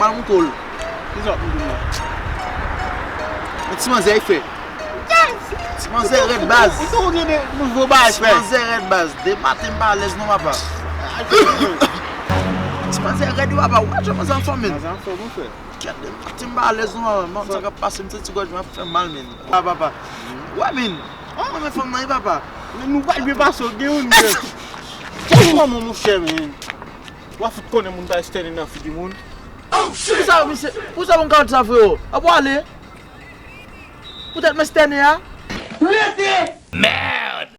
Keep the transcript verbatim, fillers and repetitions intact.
Al moutre w l. Kisa w ap moutre m la? Men ti manzè e fè. Ti manzè rèd baz. Ou tou gen de nouvo bagay fè. Ti manzè rèd baz. De maten m pa alèz non papa. Ti manzè rèd wi papa. Ou pa jan manzè anfòm men. Manzè anfòm ou fè. Kèt de maten m pa alèz non papa. Manzè sa k ap pase m santi gòj mwen ap fè m mal men. Wa papa. Wè men. Mwen men fanm nan wi papa. Men nou pa dwe pase w gen yon nèg. Kèt manman monchè men. W a fout konnen moun pa estène nan figi moun. Poukisa misye, poukisa moun ka di sa freo? Ap w ale. Poutèt m estène a. Rete! Merde!